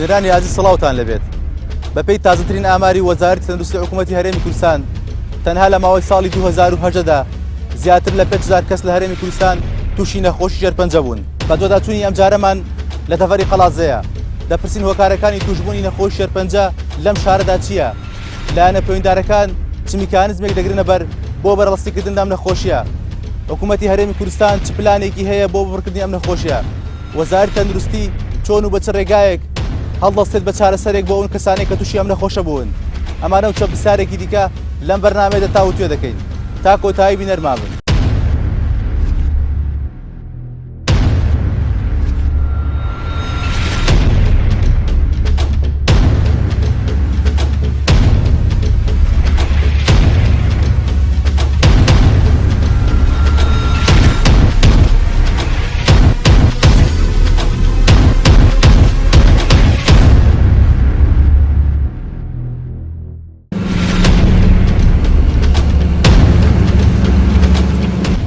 بینەرانی ئازیز سڵاوتان لێبێت. بەپێی تازەترین ئاماری وەزارەتی تەندروستی حکوومەتی هەرێمی کوردستان تەنها لە ماوەی ساڵی 2018 دا زیاتر لە 5000 کەس لە هەرێمی کوردستان تووشی نەخۆشی شێرپەنجە بوون. بەدواداچوونی ئەمجارەمان لە دەڤەری قەڵادزێیە. دەپرسین هۆکارەکانی تووشبوونی نەخۆشی شێرپەنجە لەم شارەدا چییە؟ لایەنە پەیوەندیدارەکان چ میکانزمێک دەگرنە بەر بۆ بەرەڵستیکردن لەم نەخۆشیە؟ حکوومەتی هەرێمی کوردستان چ پلانێکی هەیە بۆ ببڕکردنی ئەم نەخۆشیە؟ وەزارەتی تەندروستی چۆن و بە چ ڕێگایەک هەڵدەستێت بە چارەسەرێک بۆ ئەون کەسانێک کە تووشی ئەم نەخۆشە بوون؟ ئەمانە و چەند پرسیارێکی دیکە لەم بەرنامەیەدا تاوتوێ دەکەین. تا کۆتایی بینەرمان بن.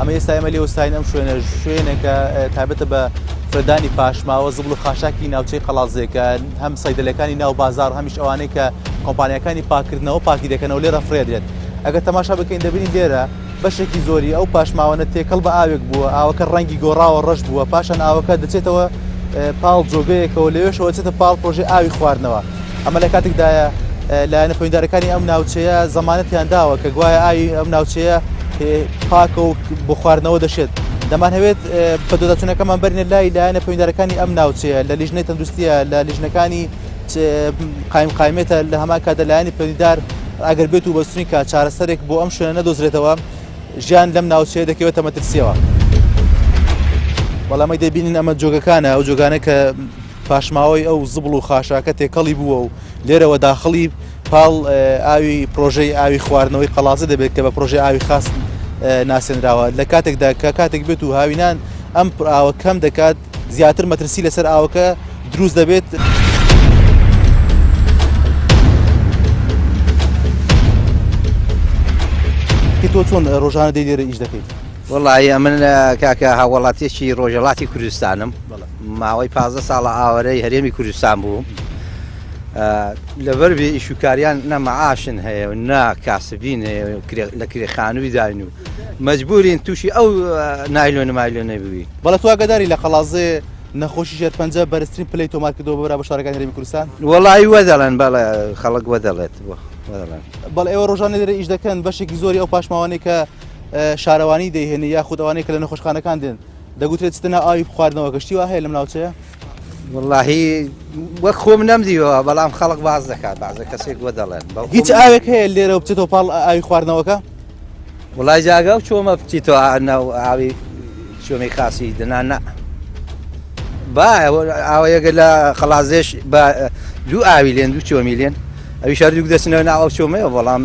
ئەمە ئێستا ئێمە لێ وەستاین ئەم شوێنە شوێنێکە تایبەتە بە فردانی پاشماوە زبڵ و خاشاکی ناوچەی قەڵازێکە هەم سەیدەلەکانی ناو بازار هەمیش ئەوانەی کە کۆمپانیەکانی پاکردنەوە پاکی دەکەنەوە لێرە فرێدرێت ئەگەر تەماشا بکەین دەبینین لێرە بەشێکی زۆری ئەو پاشماوەنە تێکەڵ بە ئاوێک بووە ئاوەکە ڕەنگی گۆڕاوە ڕەش بووە پاشان ئاوەکە دەچێتەوە پاڵ جۆگەیەکەوە لەوێشەوە چێتە پاڵ پرۆژەی ئاوی خواردنەوە ئەمە لە کاتێکدایە لایەنە پەیوەندیدارەکانی ئەم ناوچەیە زەمانەتیان داوە کە گوایە ئاوی ئەم ناوچەیە پاکە و بۆ خواردنەوە دەشێت. دەمانهەوێت بەدواداچوونەکەمان بەرینە لای لایەنە پەیوەندیدارەکانی ئەم ناوچەیە لە لیژنەی تەندروستیە لە لیژنەکانی قایم قایمێتە لە هەمان کاتدا لایەنی پەیوەندیدار ئەگەر بێت و بەستونی کە چارەسەرێک بۆ ئەم شوێنە نەدۆزرێتەوە ژیان لەم ناوچەیە دەکەوێتە مەترسیەوە. بەڵام ئەی دەبینین ئەمە جۆگەکانە ئەو جۆگانە کە پاشماوەی ئەو زبڵ و خاشاکە تێکەڵی بووە و لێرەوە داخڵی پاڵ ئاوی پرۆژەی ئاوی خواردنەوەی قەڵازە دەبێت کە بە پرۆژەی ئاوی خاس ناسێنراوە لە کاتێکدا کە کاتێک بێت و هاوینان ئەم ئاوە کەم دەکات زیاتر مەترسی لەسەر ئاوەکە دروست دەبێت. تۆ چۆن ڕۆژانە دەی لێرە ئیش دەکەیت؟ وەڵی ئەمن کاکە هاوڵاتیەکی ڕۆژهەڵاتی کوردستانم ماوەی 15 ساڵە ئاوەرەی هەرێمی کوردستان بوو لەبەر بێ ئیشوکاریان نە معاشن هەیە و نا کاسبین هەیە لە کرێ خانووی داین و مەجبورین تووشی ئەو نایلۆن مایلۆنە بووی. بەڵێ تۆ ئاگاداری لە قەڵازێ نەخۆشی شێرپەنجە بەرزترین پلەی تۆمار کردووە بەرا بە شارەکانی هەرێمی کوردستان؟ وەڵایی وەدەڵێن بەڵێ خەڵک وەدەڵێت وەدەڵێن. بەڵێ ئێوە ڕۆژانە لێرە ئیش دەکەن بەشێکی زۆری ئەو پاشماوانەی کە شارەوانی دەیهێنێ یاخود ئەوانەی کە لە نەخۆشخانەکان دێن دەگوترێت چتە ناو ئاوی خواردنەوە گەشتی وا هەیە لەم ناوچەیە؟ وەڵاهی وەک خۆم نەمدیوە بەڵام خەڵک باز دەکات بازە کەسێک وە دەڵێن هیچ ئاوێک هەیە لێرەوە بچێتەوە پاڵ ئاوی خواردنەوەکە؟ وڵای جاگا و چۆمە بچیتەوە ناو ئاوی چۆمی خاسی دەنا نا با ئاوەیەگە لە خەڵازێش بە دوو ئاوی لێن دوو چۆمی لێن ئەوی شەردوو دەچنەوە ناو ئەو چۆمەیە بەڵام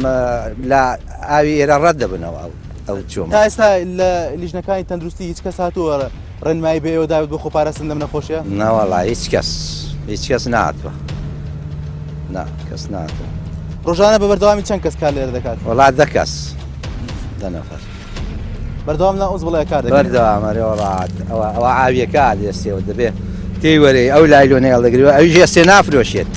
لە ئاوی ئێرە ڕەت دەبنەوە ئەو ئەو چۆمە تا ئێستا لە لیژنەکانی تەندروستی هیچ کەس هاتووە ڕێنمایی بە ئێوە دابێت بۆ خۆپاراستن لەم نەخۆشیە؟ نەوەڵا هیچ کەس هیچ کەس نهاتوە نا کەس نهاتوە. ڕۆژانە بە بەردەوامی چەند کەس کار لێرە دەکات؟ وەڵا دە کەس دە نەفەر. بەردەوام لە ئەو زبڵەیە کار دەکەن؟ بەردەوام ئەرێ وەڵا ئەوە ئەوە ئاویەکە دێستێەوە دەبێ تێی وەرەی ئەو لایلۆنەی هەڵدەگری و ئەویش ئێستێ نافرۆشێت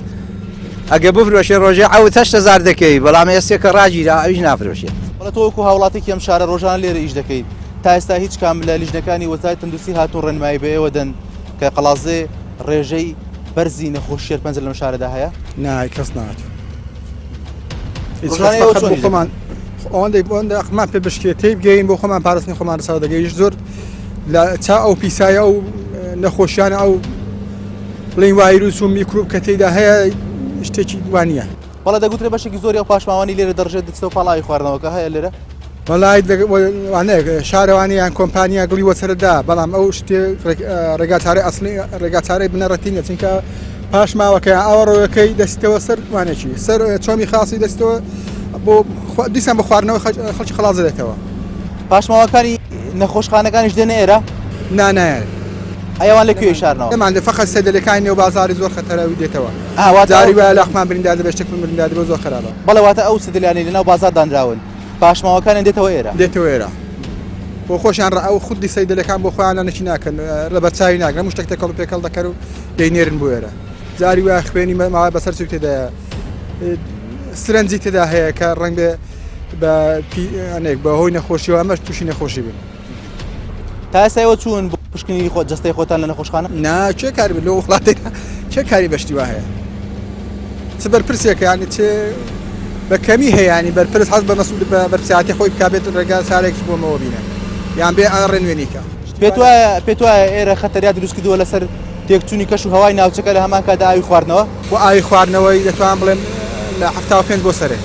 ئەگە بفرۆشێ ڕۆژێ عەوت 8000 دەکەی بەڵام ئێستێ کە ڕاگیرا ئەویش نافرۆشێت. بەڵێ تۆ وەکو هاوڵاتێکی ئەم شارە ڕۆژانە لێرە ئیش دەکەیت تا ئێستا هیچ کام لە لیژنەکانی وەزارەتی تەندروستی هاتوون ڕێنمایی بە ئێوە دەن کە قەڵادزێ ڕێژەی بەرزی نەخۆشی شێرپەنجە لەم شارەدا هەیە؟ نا کەس نهاتوو. هیچ کەس فقط بۆ خۆمان ئەوەندەی ئەوەندە ئەقڵمان پێ بشکێت تێی بگەین بۆ خۆمان پاراستنی خۆمان رساو دەگەیش زۆر لە چا ئەو پیسایە ئەو نەخۆشیانە ئەو بڵین وایروس و میکروب کە تێیدا هەیە شتێکی وانە. بەڵێ دەگوترێ بەشێکی زۆری ئەو پاشماوانەی لێرە دەڕژێت دەچێتەوە پاڵ ئاوی خواردنەوەکە هەیە لێرە؟ وەڵای شارەوانی یان کۆمپانیا گڵی وەسەردا بەڵام ئەو شتێ ڕێگاچارەی ئەسلی ڕێگاچارەی بنەڕەتی نیە چونکە پاشماوەکە ئاوە ڕۆیەکەی دەستەوە سەر وانێکی سەر چۆمی خاصی دەستەوە بۆ دیسان بە خواردنەوە خەڵکی خلاص دەبێتەوە. پاشماوەکانی نەخۆشخانەکانیش دێنە ئێرە؟ نا نایەن. ئەی ئەوان لە کوێ شارنەوە؟ ئەمان لە فەقەت سەدەلەکانی نێو بازاری زۆر خەتەرە و دێتەوە. ئا واتە جاری وایە لاقمان بریندار دەبێت شتێکمان بریندار دەبێت زۆر خراپە. بەڵێ واتە ئەو سەدەلیانەی لەناو بازار دانراون پاشماوەکانیان دێتەوە ئێرە؟ دێتەوە ئێرە. بۆ خۆشیان ڕە ئەو خودی سەیدەلەکان بۆ خۆیان لە نەکی ناکەن لەبەرچاوی ناگرن هەموو شتێک تێکەڵ و پێکەڵ دەکەن و دەینێرن بۆ ئێرە. جاری وایە خوێنی ماوە بەسەر چوو تێدایە سرنجی تێدا هەیە کە ڕەنگ بێ بە ئەنێک بە هۆی نەخۆشیەوە ئەمەش تووشی نەخۆشی بن. تا ئێستا ئێوە چوون بۆ پشکنینی خۆ جەستەی خۆتان لە نەخۆشخانە؟ نا کێ کاری لەو وڵاتێک کێ کاری بەشتی وا هەیە چ بەرپرسێکە ینی چ بە کەمی هەیە ینی بەرپرس حەز بە مەسئول بە بەرپرسیارەتی خۆی بکا بێت ڕێگا چارێکیش بۆمەوە بینە یان بێ ڕێنوێنیکە. پێت وایە پێت وایە ئێرە خەتەریا دروست کردووە لەسەر تێکچوونی کەش و هەوای ناوچەکە لە هەمان کاتدا ئاوی خواردنەوە؟ بۆ ئاوی خواردنەوەی دەتوانم بڵێم لە 75 بۆ سەرێ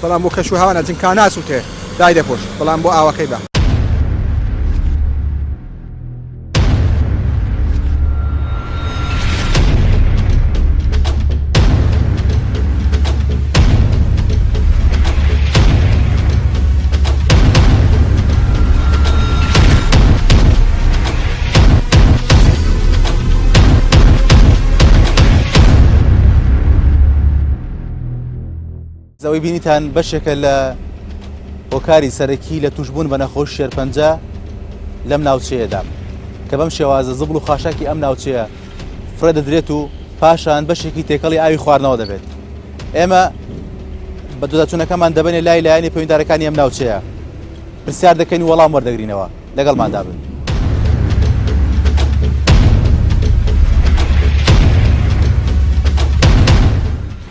بەڵام بۆ کەش و هەوا نا جنکا ناسووتێ دایدەپۆش بەڵام بۆ ئاوەکەی بە. ئەوەی بینیتان بەشێکە لە هۆکاری سەرەکی لە توشبوون بە نەخۆش شێرپەنجە لەم ناوچەیەدا کە بەم شێوازە زبڵ و خاشاکی ئەم ناوچەیە فڕێ دەدرێت و پاشان بەشێکی تێکەڵی ئاوی خواردنەوە دەبێت ئێمە بە دووداچوونەکەمان دەبەنێ لای لایەنی پەیوەندارەکانی ئەم ناوچەیە پرسیار دەکەین و وەڵام وەردەگرینەوە لەگەڵماندا بن.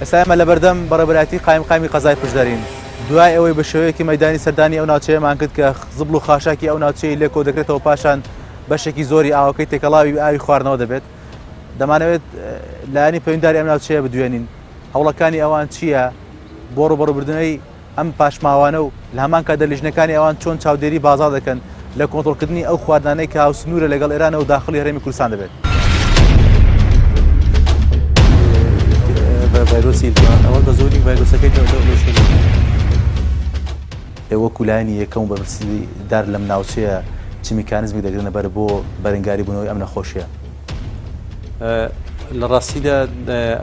ئێستا ئێمە لەبەردەم بەڕێوەبەرایەتی قایمقامی قەزای پشدەرین دوای ئەوەی بە شێوەیەکی مەدانی سەردانی ئەو ناوچەیەمان کرد کە زبڵ و خاشاکی ئەو ناوچەی لێ کۆ دەکرێتەوە پاشان بەشێکی زۆری ئاوەکەی تێکەڵاوی ئاوی خواردنەوە دەبێت دەمانەوێت لایەنی پەیوەنداری ئەم ناوچەیە بدوێنین هەوڵەکانی ئەوان چییە بۆ ڕوبەڕوبردنەوەی ئەم پاشماوانە و لە هەمان کاتدا لیژنەکانی ئەوان چۆن چاودێری بازاڕ دەکەن لە کۆنترۆڵکردنی ئەو خواردنانەی کە هاوسنوورە لەگەڵ ئێرانەوە و داخڵی هەرێمی کوردستان دەبێت. ڤایرۆسی ئەوە بە زۆری ڤایرۆسەکەی لەو شوێنە. ئێوە وەکو لایەنی یەکەم و بەرپرسیدار لەم ناوچەیە چ میکانیزمێک دەگرنە بەر بۆ بەرەنگاری بوونەوەی ئەم نەخۆشییە؟ لە ڕاستیدا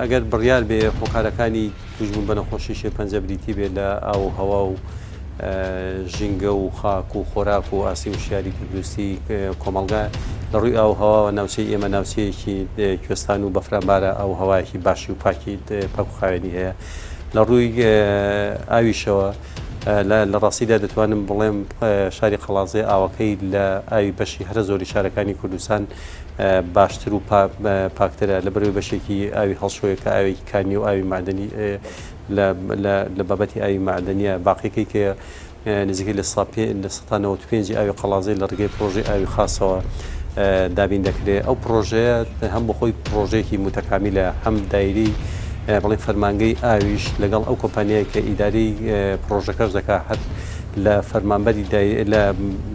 ئەگەر بڕیار بێ هۆکارەکانی تووشبوون بە نەخۆشی شێرپەنجە بریتی بێت لە ئاو و هەوا و ژینگە و خاک و خۆراک و ئاستی وشیاری تەندروستی کۆمەڵگا لە ڕووی ئاو هەواوە ناوچەی ئێمە ناوچەیەکی کوێستان و بەفرانبارە ئاو هەوایەکی باشی و پاکی پاک و خاوێنی هەیە لە ڕووی ئاویشەوە لە ڕاستیدا دەتوانم بڵێم شاری قەڵازێ ئاوەکەی لە ئاوی بەشی هەرە زۆری شارەکانی کوردستان باشتر و پاکترە لەبەرئەوەی بەشێکی ئاوی هەڵشۆیە کە ئاوێکی کانی و ئاوی مەعدەنی لە بابەتی ئاوی مەعدەنیە باقیەکەی کە نزیکەی لە 95% ئاوی قەڵازی لە ڕێگەی پرۆژەی ئاوی خاصەوە دابین دەکرێت ئەو پرۆژەیە هەم بەخۆی پرۆژەیەکی متەکامیلە هەم دایری بڵێ فەرمانگەی ئاویش لەگەڵ ئەو کۆمپانیای کە ئیداری پرۆژەکەش دەکات هەر لە فەرمانبەری لە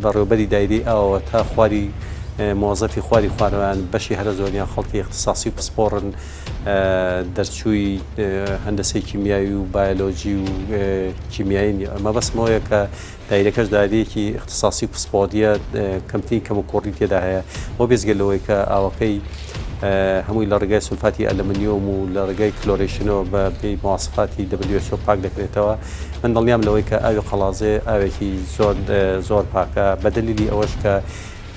بەڕێوبەری دایری ئاوەوە تا خواری مۆزەفی خواری خوارەوەیان بەشی هەرە زۆریان خەڵکی ئیختیساسی و پسپۆڕن دەرچووی هەندەسەی کیمیاوی و بایۆلۆجی و کیمیایی مەبەستمەوەیە کە دایرەکەش دایرەیەکی ئیختیساسی و پسپۆریە کەمترین کەم و کوڕی تێدا هەیە بۆ بێزگە لەوەی کە ئاوەکەی هەمووی لە ڕێگای سولفاتی ئەلەمنیۆم و لە ڕێگای chlorination ەوە بە پێی مواسفاتی WHO پاک دەکرێتەوە من دڵنیام لەوەی کە ئاوی قەڵازێ ئاوێکی زۆر زۆر پاکە بە دەلیلی ئەوەش کە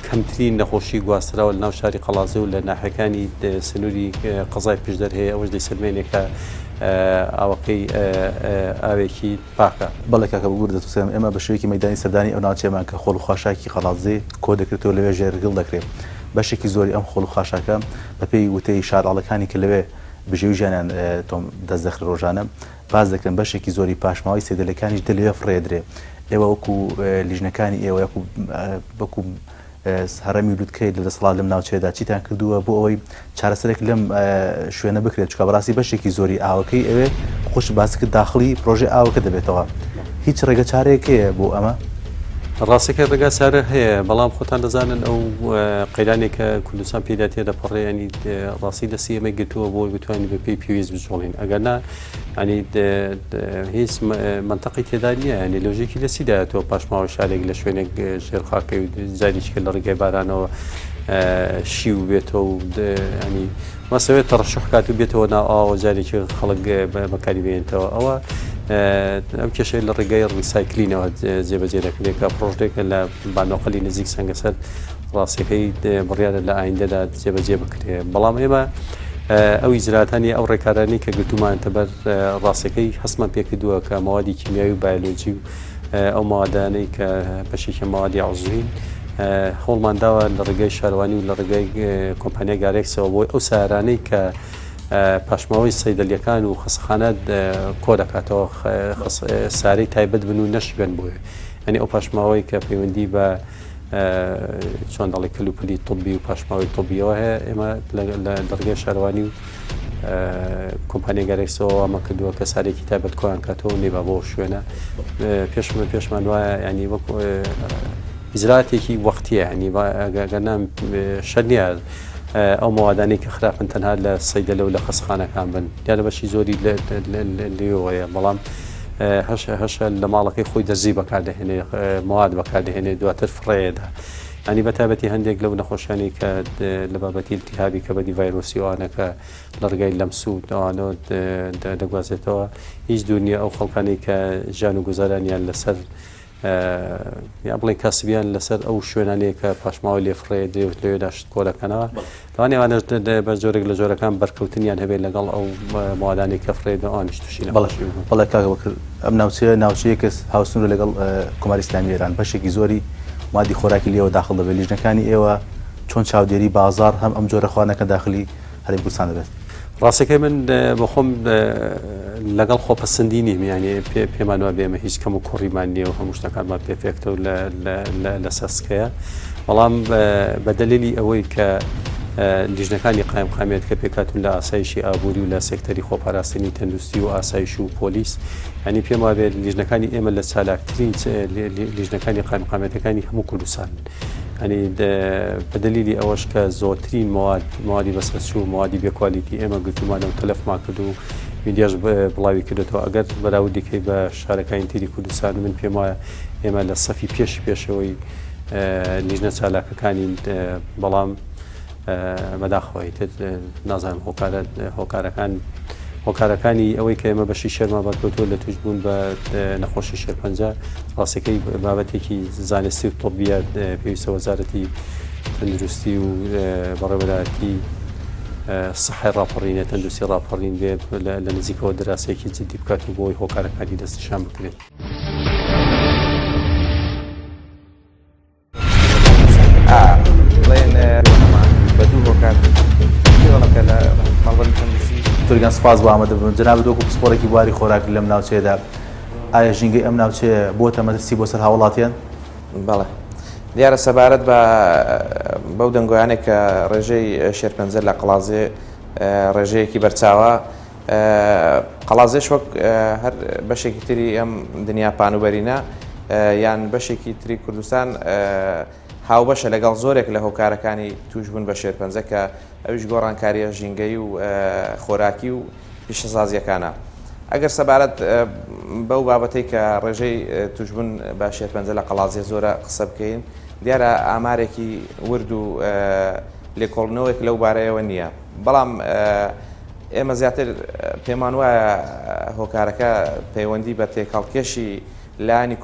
کەمترین نەخۆشی گواستراوە لەناو شاری قەڵادزێ و لە ناحیەکانی سنووری قەزای پشدەر هەیە، ئەوەش دەیسەلمێنێ کە ئاوەکەی ئاوێکی پاکە. بەڵێ کاکە ببورە دەتوسێنم ئێمە بە شێوەیەکی مەیدانی سەردانی ئەو ناوچەیەمان کە خۆڵ و خاشاکی قەڵادزێ کۆ دەکرێتەوە لەوێ ژێرگڵ دەکرێت بەشێکی زۆری ئەم خۆڵ و خاشاکە بە پێی وتەی شارئاڵەکانی کە لەوێ بژێوی ژیانیان تۆم دەست دەخرێت ڕۆژانە باس دەکەن بەشێکی زۆری پاشماوەی سێدەلەکانیش دە لەوێ فڕێدرێ ئێوە وەکو لیژنەکانی ئێوە یاخو وەکو هەڕەمی لوتکەی لە دەسەڵات لەم ناوچەیەدا چیتان کردووە بۆ ئەوەی چارەسەرێک لەم شوێنە بکرێت چکە بەڕاستی بەشێکی زۆری ئاوەکەی ئەوێ خۆش باسکرد داخڵی پرۆژەی ئاوەکە دەبێتەوە هیچ ڕێگە چارەیەک هەیە بۆ ئەمە؟ ڕاستەکەی ڕێگا چارە هەیە بەڵام خۆتان دەزانن ئەو قەیرانێک کە کوردستان پێدا تێدەپەڕێ ینی ڕاستی دەستی ئێمەی گرتووە بۆ بتوانین بە پێی پێویست بجوڵین ئەگەر نا ینی هیچ منطقی تێدا نییە ینی لۆژێکی لە چیدایە تۆ پاشماوە شارێک لە شوێنێک ژێر خاکەی و جاریشکە لە ڕێگای بارانەوە شیو بێتەوە و ینی مەسەوێت تەڕەشح کات و بێتەوە ناو ئاوە جارێکی خەڵک بەکاری بێنێتەوە ئەوە ئەم کێشەیە لە ڕێگای recycling ەوە جێبەجێ دەکرێت کە پرۆژێکە لە بانۆقەلی نزیک سەنگەسەر ڕاستەکەی بڕیارە لە ئایندەدا جێبەجێ بکرێت بەڵام ئێمە ئەو ئیجراتانی ئەو ڕێکارانەی کە گرتوومانەتە بەر ڕاستەکەی هەستمان پێکردووە کە مەوادی کیمیاوی و بایۆلۆجی و ئەو مەوادانەی کە بەشێکی مەوادی عزوین هەوڵمان داوە لە ڕێگای شارەوانی و لە ڕێگای کۆمپانیای گارێکسەوە بۆی ئەو سارانەی کە پاشماوەی سەیدەلیەکان و خەسەخانە کۆ دەکاتەوە سارەی تایبەت بن و نەشبێن بۆیە ئەنی ئەو پاشماوەی کە پەیوەندی بە چۆن دەڵێ کەلوپەلی طبی و پاشماوەی طبیەوە هەیە ئێمە لە ڕێگای شارەوانی و کۆمپانیای گەرەکسەوە ئەمە کردووە کە سارێکی تایبەت کۆیان کاتەوە نێبا بۆ شوێنە پێشمە پێشمان وایە ینی وەک ئیجراتێکی وەختیە ینی گەرنام شەر نییە ئەو مەوادانەی کە خراپن تەنها لە سەیدەلە و لە خەسخانەکان بن دیارە بەشی زۆری لێەوەیە بەڵام هەشە هەشە لە ماڵەکەی خۆی دەرزی بەکاردەهێنێ مواد بەکاردەهێنێ دواتر فڕێدا ینی بە تایبەتی هەندێک لەو نەخۆشیانی کە لە بابەتی التهابی کە بەدی ڤایرۆسی ئەوانەکە لە ڕگای لەمس و ئەوانەوە دەگوازێتەوە هیچ دوور نییە ئەو خەڵکانی کە ژیان و گوزارانیان لەسەر یا بڵێن کاسبیان لەسەر ئەو شوێنانەیە کە پاشماوە لێ فڕێ درێوت لەوێدا شت کۆ دەکەنەوە لەوانەیە ئەوانەش بە جۆرێک لە جۆرەکان بەرکەوتنیان هەبێت لەگەڵ ئەو موادانەی کە فڕێ دەن ئەوانیش تووشی نەخۆشی ببن. بەڵێ کاک بەکر ئەم ناوچەیە ناوچەیەکە هاوسنوورە لەگەڵ کۆماری ئیسلامی ئێران بەشێکی زۆری مادی خۆراکی لێوە داخڵ دەبێت لیژنەکانی ئێوە چۆن چاودێری بازاڕ هەم ئەم جۆرە خواردنەکە داخلی هەرێمی کوردستان دەبێت؟ ڕاستەکەی من بەخۆم لەگەڵ خۆپەسەندی نیم یانی پێمان وابێ ئێمە هیچ کەم و کوڕیمان نییە و هەموو شتەکانمان پێفێکتە و لە سەرسکەیە بەڵام بە دەلیلی ئەوەی کە لیژنەکانی قایمقامیەت کە پێکهاتوون لە ئاسایشی ئابووری و لە سێکتەری خۆپاراستنی تەندروستی و ئاسایش و پۆلیس ینی پێم وابێت لیژنەکانی ئێمە لە چالاکترین لیژنەکانی قایمقامیەتەکانی هەموو کوردستان ینی بە دەلیلی ئەوەش کە زۆرترین مواد موادی بەسەرچوو موادی بێکوالیتی ئێمە گرتومانە و تەلەفمان کرد و میدیاش بڵاوی کردێتەوە ئەگەر بەراوردی کەی بە شارەکانی تری کوردستان من پێم وایە ئێمە لە سەفی پێشی پێشەوەی لیژنە چالاکەکانین بەڵام بەداخەوە ئیتر نازانم هۆکارە هۆکارەکان هۆکارەکانی ئەوەی کە ئێمە بەشی شێرمان بەرکەوتووە لە توشبوون بە نەخۆشی شێرپەنجە ڕاستەکەی بابەتێکی زانستی و طبیە پێویستە وەزارەتی تەندروستی و بەڕێوەبەرایەتی سەحای ڕاپەڕینە تەندروستی ڕاپەڕین بێ لە نزیکەوە دراسەیەکی جدی بکات و بۆی هۆکارەکانی دەستنیشان بکرێت. دکتۆر گیان سوپاس بۆ ئامادەبوون جەنابت وەکو پسپۆڕێکی بواری خۆراک لەم ناوچەیەدا ئایا ژینگەی ئەم ناوچەیە بۆتە مەترسی بۆ سەر هاوڵاتیان؟ بەڵێ دیارە سەبارەت بە بەو دەنگۆیانێک کە ڕێژەی شێرپەنجە لە قەڵازێ ڕێژەیەکی بەرچاوە قەڵازێش وەک هەر بەشێکی تری ئەم دنیا پانوبەرینە یان بەشێکی تری کوردستان هاوبەشە لەگەڵ زۆرێک لە هۆکارەکانی توشبوون بە شێرپەنجە کە ئەویش گۆڕانکاریە ژینگەی و خۆراکی و پیشەسازیەکانە. ئەگەر سەبارەت بەو بابەتەی کە ڕێژەی توشبوون بە شێرپەنجە لە قەڵازیە زۆرە قسە بکەین دیارە ئامارێکی ورد و لێکۆڵنەوەیەک لەو بارەیەوە نییە بەڵام ئێمە زیاتر پێمان وایە هۆکارەکە پەیوەندی بە تێکهەڵکێشی لایەنی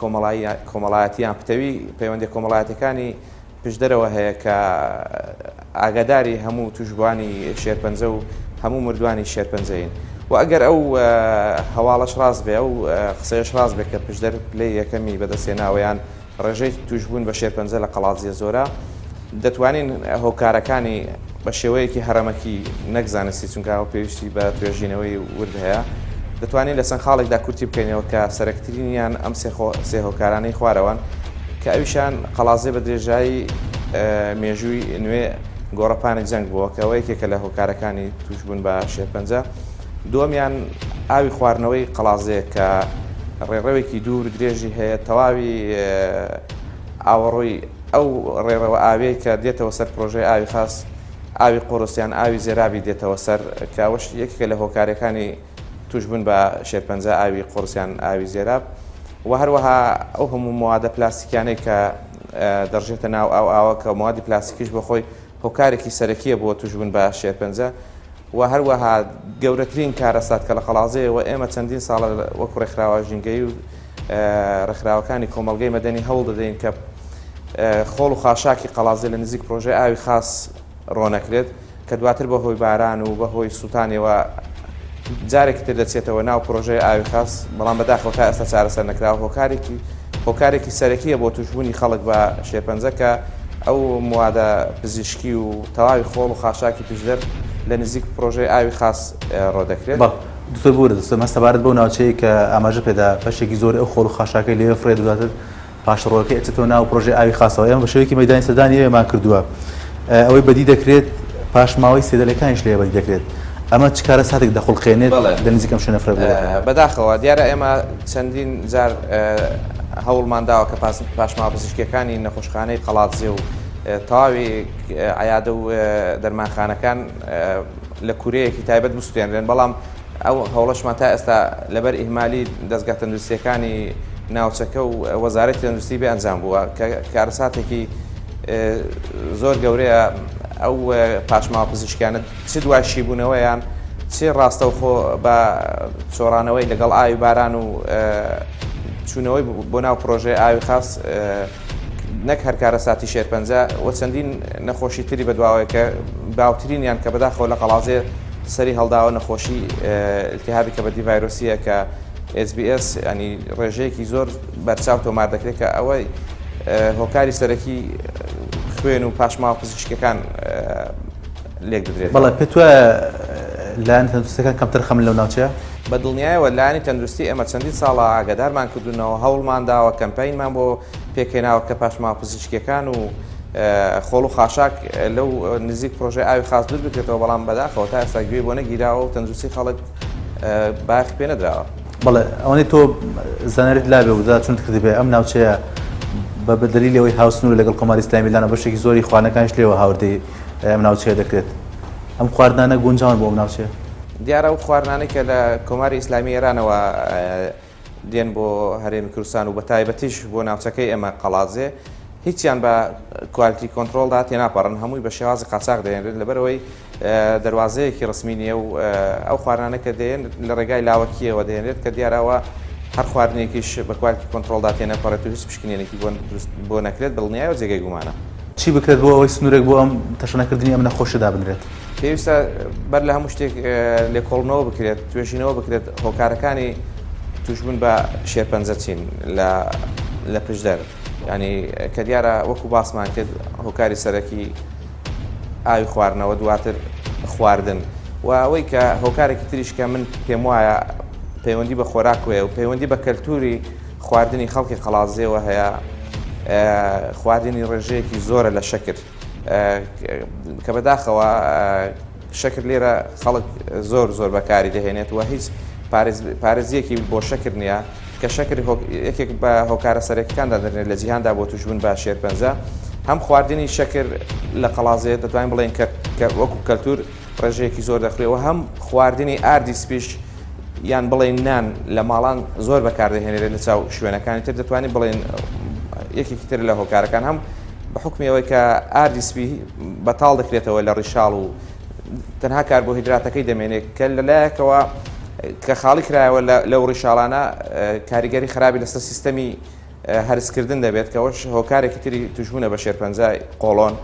کۆمەڵایەتی یان پتەوی پەیوەندیە کۆمەڵایەتیەکانی پشدەرەوە هەیە کە ئاگاداری هەموو توشبوانی شێرپەنجە و هەموو مردوانی شێرپەنجەین و ئەگەر ئەو هەواڵەش ڕاست بێ ئەو قسەیەش ڕاست بێ کە پشدەر پلەی یەکەمی بەدەستهێناوە یان ڕێژەی تووشبوون بە شێرپەنجە لە قەڵادزێ زۆرە، دەتوانین هۆکارەکانی بە شێوەیەکی هەڕەمەکی نەک زانستی چونکە ئەوە پێویستی بە توێژینەوەی ورد هەیە، دەتوانین لە چەند خاڵێکدا کورتی بکەینەوە کە سەرەکترینیان ئەم سێ هۆکارانەی خوارەوەن کە ئەویشان قەڵادزێ بە درێژایی مێژووی نوێ گۆڕەپانی جەنگ بووە کە ئەوە یەکێکە لە هۆکارەکانی تووشبوون بە شێرپەنجە. دووەمیان ئاوی خواردنەوەی قەڵازێ کە ڕێڕەوێکی دوور درێژی هەیە تەواوی ئاوەڕۆی ئەو ڕێڕەوە ئاویەی کە دێتەوە سەر پرۆژەی ئاوی خاس ئاوی قوڕس یان ئاوی زێرابی دێتەوە سەر کە ئەوەش یەکێکە لە هۆکارەکانی توشبوون بە شێرپەنجە ئاوی قوڕس یان ئاوی زێراب و هەروەها ئەو هەموو موادە پلاستیکیانەی کە دەڕژێتە ناو ئاو ئاوە کە موادی پلاستیکیش بۆ خۆی هۆکارێکی سەرەکیە بۆ توشبوون بە شێرپەنجە و هەروەها گەورەترین کارەسات کە لە قەڵازێیەوە ئێمە چەندین ساڵە وەکو ڕێکخراوە ژینگەیی و ڕێکخراوەکانی کۆمەڵگەی مەدەنی هەوڵ دەدەین کە خۆڵ و خاشاکی قەڵازێ لە نزیک پرۆژەی ئاوی خاس ڕۆنەکرێت. کە دواتر بە هۆی باران و بە هۆی سووتانیەوە جارێکی تر دەچێتەوە ناو پرۆژەی ئاوی خاس، بەڵام بەداخەوە تا ئێستا چارەسەر نەکراوە، هۆکارێکی هۆکارێکی سەرەکیە بۆ تووشبوونی خەڵک بە شێرپەنجە کە ئەو موادە پزیشکی و تەواوی خۆڵ و خاشاکی پشدەر لە نزیک پرۆژەی ئاوی خاس ڕۆدەکرێت. بەڵێ دکتۆر بورە دەستم هەست سەبارەت بەو ناوچەیە کە ئاماژە پێدا بەشێکی زۆری ئەو خۆڵ و خاشاکەی لەوێ فڕێ دواتر پاشەڕۆکەی ئەچێتەوە ناو پرۆژەی ئاوی خاسەوە ئێمە بە شێوەیەکی مەیدانی سەردانی ئەوێمان کردووە ئەوەی بەدی دەکرێت پاشماوەی سێدەلەکانیش لێ بەدی دەکرێت ئەمە چ کارەساتێک دەخوڵقێنێت لە نزیک ئەم شوێنە فرە گەورەکە؟ بەداخەوە دیارە ئێمە چەندین جار هەوڵمان داوە کە پاشماوە پزیشکیەکانی نەخۆشخانەی قەڵادزێ و تەواوی عیادە و دەرمانخانەکان لە کورەیەکی تایبەت بسوتێنرێن بەڵام ئەو هەوڵەشمان تا ئێستا لەبەر ئیهمالی دەزگا تەندروستییەکانی ناوچەکە و وەزارەتی تەندروستی بێ ئەنجام بووە کە کارەساتێکی زۆر گەورەیە ئەو پاشماوە پزیشکیانە چ دوای شیبوونەوەیان چ ڕاستەوخۆ بە چۆڕانەوەی لەگەڵ ئاوی باران و چوونەوەی بۆ ناو پرۆژەی ئاوی خاس نەک هەر کارەساتی شێرپەنجە و چەندین نەخۆشی تری بەدواوەیە کە باوترینیان کە بەداخەوە لە قەڵازێ سەری هەڵداوە نەخۆشی التهابی کەبەدی ڤایرۆسیە کە SBS ینی ڕێژەیەکی زۆر بەرچاو تۆمار دەکرێت کە ئەوەی هۆکاری سەرەکی خوێن و پاشماوە پزیشکەکان لێک بدرێت. بەڵێ پێت وایە لایەن تەندروستەکان کەمتر خەمن لەو ناوچەیە؟ بە دڵنیایەوە لایەنی تەندروستی ئێمە چەندین ساڵە ئاگادارمان کردوونەوە، هەوڵمان داوە، کەمپەینمان بۆ پێکهێناوە کە پاشماوە پزیشکییەکان و خۆڵ و خاشاک لەو نزیک پرۆژەی ئاوی خاس دوور بکرێتەوە، بەڵام بەداخەوە تا ئێستا گوێی بۆ نەگیراوە و تەندروستی خەڵک بایەخی پێ نەدراوە. بەڵێ ئەوەندەی تۆ زانیاریت لابێ و بەدواداچوونت کردبێ ئەم ناوچەیە بە دەلیلی ئەوەی هاوسنوورە لەگەڵ کۆماری ئیسلامی لانە بەشێکی زۆری خواردنەکانیش لێوە هاوردەی ئەم ناوچەیە دەکرێت ئەم خواردنانە گونجاون بۆ ئەم ناوچەیە؟ دیارە ئەو خواردنانەی کە لە کۆماری ئیسلامی ئێرانەوە دێن بۆ هەرێمی کوردستان و بە تایبەتیش بۆ ناوچەکەی ئێمە قەڵادزێ هیچیان بە quality control دا تێناپەڕن هەمووی بە شێوازی قاچاخ دەێنرێت لەبەرەوەی دەواازەیەکی ڕسمی نییە و ئەو خواردنانە کە دێن لە ڕێگای لاوەکیەوە دێنرێت کە دیارەوە هەر خواردنێکیش بە quality control دا تێنەپەڕێت و هیچ پشکنێنێکی بۆ دروست بۆ نەکرێت دڵنیایە جێگەی گومانە. چی بکرێت بۆ ئەوەی سنوورێک بۆ ئەم تەشەنەکردنی ئەم نەخۆشیە دابنرێت؟ پێویستە بەر لە هەموو شتێک لێکۆڵنەوە بکرێت، توێژینەوە بکرێت هۆکارەکانی توشبوون بە شێرپەنجە چین لە لە پشدەر ینی کە دیارە وەکو باسمان کرد هۆکاری سەرەکی ئاوی خواردنەوە دواتر خواردن و ئەوەی کە هۆکارێکی تریش کە من پێم وایە پەیوەندی بە خۆراکوەیە و پەیوەندی بە کەلتوری خواردنی خەڵکی قەڵازێوە هەیە خواردنی ڕێژەیەکی زۆرە لە شەکر کە بەداخەوە شەکر لێرە خەڵک زۆر زۆر بەکاری دەهێنێت و هیچ پارێزیەکی بۆ شەکر نییە کە شەکر یەکێک بە هۆکارە سەرەکیەکان دادەنرێت لە جیهاندا بۆ توشبوون بە شێرپەنجە هەم خواردنی شەکر لە قەڵازێ دەتوانین بڵێن کە وەکو کەلتور ڕێژەیەکی زۆر دەخورێ و هەم خواردنی ئاردی سپیش یان بڵێن نان لە ماڵان زۆر بەکاردەهێنرێت لە چاو شوێنەکانی تر دەتوانین بڵێن یەکێکی تر لە هۆکارەکان هەم بە حوکمی ئەوەی کە ئاردی سپی بەتاڵ دەکرێتەوە لە ڕیشاڵ و تەنها کاربۆهیدراتەکەی دەمێنێت کە لەلایەکەوە کە خاڵی کرایەوە لەو ڕیشاڵانە کاریگەری خراپی لەسەر سیستەمی هەرسکردن دەبێت کەەوەش هۆکارێکی تری توشبوونە بە شێرپەنجای قۆڵۆن